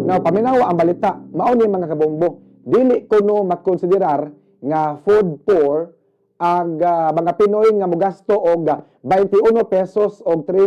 Now, paminawa ang balita, mao ni, mga kabombo, dili kuno makonsiderar nga food poor ang mga Pinoy nga mogasto og 21 pesos og 3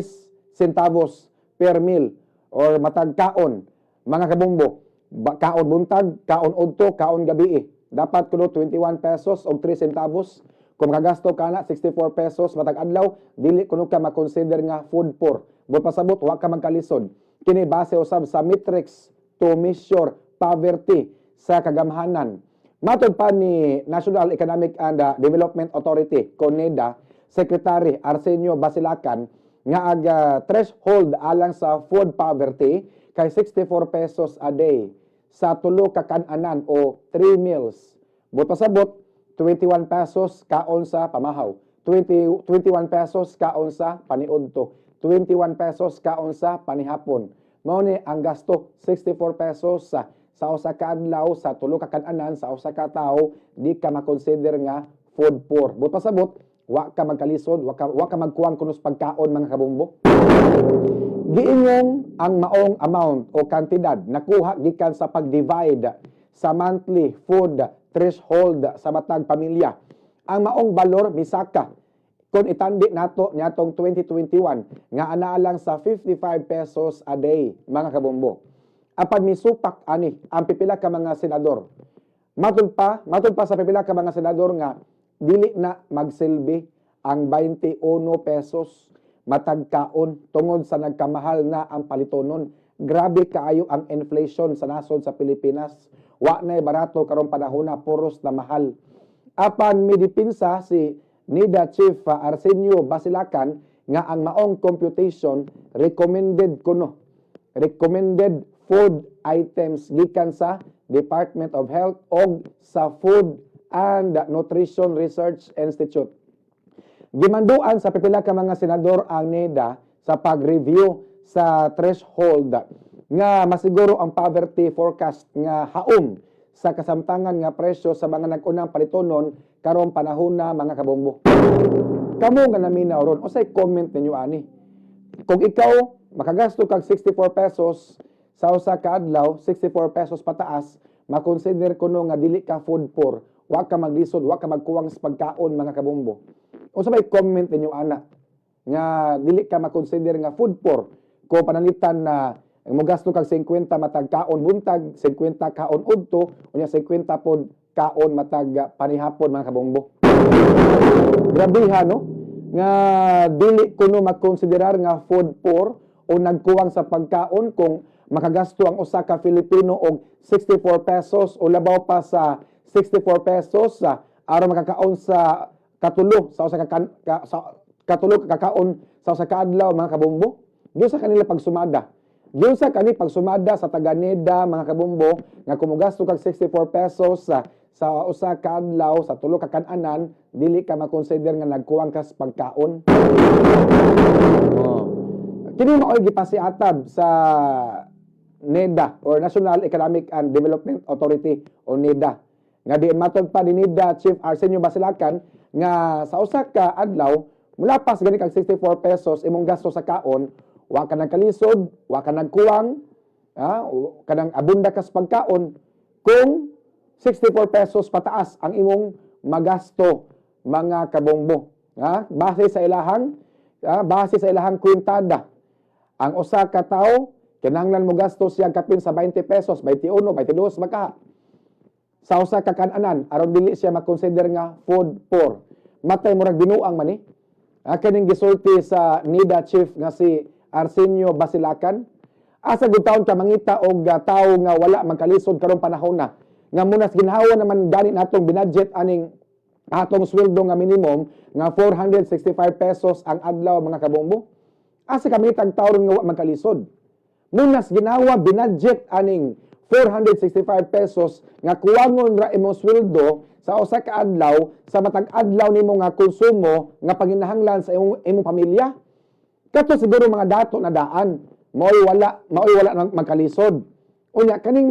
centavos per meal or matag kaon, mga kabombo. Kaon buntag, kaon udto, kaon gabi. Dapat kuno 21 pesos og 3 centavos. Kung makagasto ka na 64 pesos matag adlaw, dili kuno ka makonsider nga food poor. Buot pasabot, wa ka magkalisod. Kini base usab sa metrics to measure poverty sa kagamhanan. Matod pa ni National Economic and Development Authority, CONEDA, Secretary Arsenio Basilacan, nga ag threshold alang sa food poverty kay 64 pesos a day sa tulo ka kananan o 3 meals. Buot pasabot, 21 pesos kaon sa pamahaw, 20, 21 pesos kaon sa paniudto, 21 pesos kaon sa panihapon. Mao ni ang gasto, 64 pesos sa usa ka adlaw sa tulo ka kananan sa usa ka tawo, di ka makonsider nga food poor. Buot pasabot, wa ka magkalisod, wa ka magkuwang kuno sa pagkaon, mga kabombo. Giingong ang maong amount o kantidad nakuha gikan sa pag-divide sa monthly food threshold sa matag pamilya. Ang maong balor misaka kung itandi nato niatong 2021 nga anaa lang sa 55 pesos a day, mga kabombo. Apan misupak ani ang pipila ka mga senador. Matud pa sa pipila ka mga senador nga dili na magsilbi ang 21 pesos matag kaon tungod sa nagkamahal na ang palitonon. Grabe kaayo ang inflation sa nasod sa Pilipinas. Wa na barato karong panahona, puros na mahal. Apan midipinsa si NEDA Chief Arsenio Basilacan nga ang maong computation recommended kuno. Recommended food items gikan sa Department of Health og sa Food and Nutrition Research Institute. Gimanduan sa pipila ka mga senador ang NEDA sa pag-review sa threshold nga masiguro ang poverty forecast nga haom sa kasamtangan nga presyo sa mga nag-unang palitonon karong panahon na, mga kabombo. Kamo nga naminaw ron, unsay comment ninyo ani? Kung ikaw makagasto kag 64 pesos sa usa ka adlaw, 64 pesos pataas, makonsider kuno nga dili ka food poor, wa ka maglisod, wa ka magkuwang sa pagkaon, mga kabombo. Unsa may comment ninyo ana nga dili ka makonsider nga food poor kung pananglitan na mogasto kag 50 matag kaon buntag, 50 kaon udto, unya 50 pod kaon matag panihapon, mga kabombo? Grabe ha, no? Nga dili kuno makonsiderar nga food poor o nagkuwang sa pagkaon kung makagasto ang usa ka Filipino og 64 pesos o labaw pa sa 64 pesos sa aron makakaon sa katulo sa usa ka, kan- ka sa katulo ka kakaon sa usa ka adlaw, mga kabombo. Giunsa kanila pagsumada? Giunsa kani pagsumada sa taga NEDA, mga kabombo, nga kung mogasto kag 64 pesos sa usa ka adlaw sa tulo ka kananan, dili ka makonsider nga nagkuwang ka sa pagkaon? Oh. Kini mao'y gipasiatab sa NEDA or National Economic and Development Authority o NEDA. Nga diin matod pa ni NEDA Chief Arsenio Basilacan nga sa usa ka adlaw mulapas gani kag 64 pesos imong gasto sa kaon, wa ka nagkalisod, wa ka nagkuwang, kanang abunda ka sa pagkaon kung 64 pesos pataas ang imong magasto, mga kabombo. Ha? Base sa ilahang kwintada. Ang usa ka tawo kinahanglan mo gasto siya kapin sa 20 pesos, 21, 22 maka sa usa ka kananan aron dili siya makonsider nga food poor. Matay murag binuang man ni. Kaning gisulti sa NEDA chief nga si Arsenio Basilacan. Asa gud taon ka mangita og tawo nga wala magkalisod karong panahon na? Nga munas ginhawa naman gani natong binadget aning atong sweldo nga minimum nga 465 pesos ang adlaw, mga kabombo. Asa ka mangitag tawo nga wa magkalisod? Munas ginawa binadget aning 465 pesos nga kuwangon ra imong sweldo sa usa ka adlaw sa matag adlaw nimo nga konsumo nga panginahanglan sa imong pamilya. Kato siguro mga dato na daan, maoy wala nang magkalisod. Unya kaning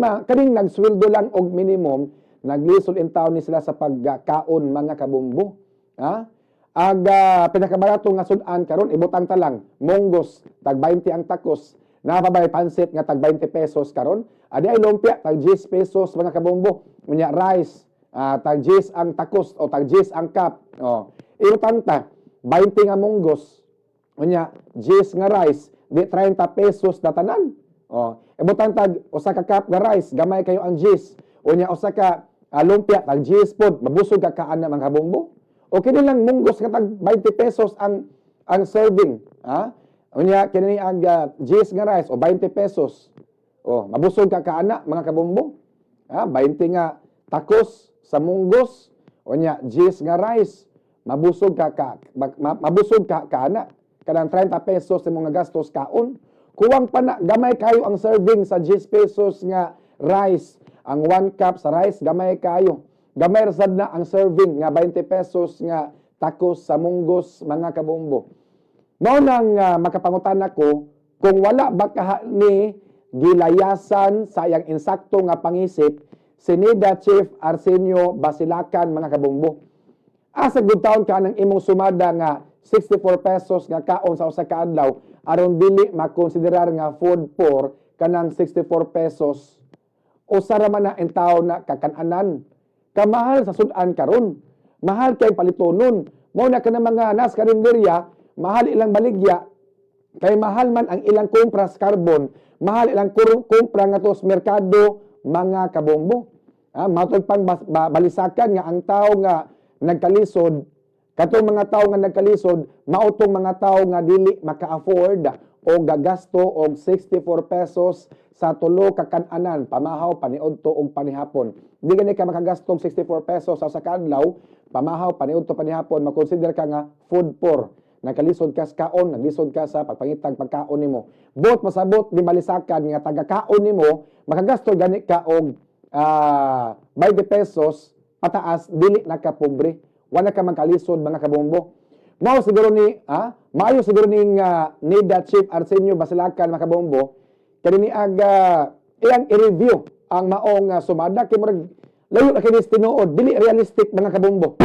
nagsweldo lang og minimum, naglisod in taon ni sila sa pagkaon, mga kabombo. Ha? Ag pinakabarato nga sud-an karon, ibutang ta lang munggos, tag 20 ang takos. Naa pa bay pansit nga tag 20 pesos karon? Adi ay lumpia tag 10 pesos, mga kabombo. Unya rice, tag 10 ang takos o tag 10 ang cup. Oh. Ibutang ta 20 nga munggos. Unya 10 nga rice, di 30 pesos na tanan. Oh, ibutang tag usa ka cup nga rice, gamay kayo ang 10. Unya usa ka lumpia tag 10 pod, mabusog ka kaana, mga kabombo. O kini lang munggos nga tag 20 pesos ang serving, ha? Unya kini ang 10 nga rice o 20 pesos. Oh, mabusog ka kaana, mga kabombo. Ha, 20 nga takos sa munggos, unya 10 nga rice, mabusog ka kaana. Kanang 30 pesos imong nga gastos kaon. Kuwang pa na, gamay kayo ang serving sa 10 pesos nga rice. Ang 1 cup sa rice gamay kayo. Gamay ra sad na ang serving nga 20 pesos nga takos sa munggos, mga kabombo. Mao nang makapangutana ko kung wala ba kaha ni gilayasan sa iyang insakto nga pangisip si NEDA Chief Arsenio Basilacan, mga kabombo. Asa gud taon ka ng imong sumada nga 64 pesos nga kaon sa usa ka adlaw aron dili makonsiderar nga food poor kanang 64 pesos? Usa ra man na tawo na kakanan. Kamahal sa sudan karon. Mahal kay palitonon. Mao na kanang mga nas karinderya, mahal ilang baligya kay mahal man ang ilang kumpra sa carbon, mahal ilang kumpra nga sa merkado, mga kabombo. Ah, matod pang balisakan nga ang tao nga nagkalisod, katong mga tao nga nagkalisod, mao tong mga tao nga dili maka-afford o gagasto og 64 pesos sa tulo ka kan-anan, pamahaw, paniudto ug panihapon. Di gani ka makagasto og 64 pesos sa usa ka adlaw, pamahaw, paniudto, panihapon, makonsider ka nga food poor. Nagkalisod ka sa kaon, naglisod ka sa pagpangitag pagkaon nimo. Buot pasabot ni balisakan nga taga-kaon nimo, makagasto gani ka og 20 pesos pataas, dili na ka pobre. Wala ka magkalisod, mga kabombo. Mao siguro ni maayo siguro ning NEDA Chief Arsenio Basilacan, mga kabombo, kani ni aga iyang i-review ang maong sumada kay murag layo na kini sa tinuod, dili realistic, mga kabombo.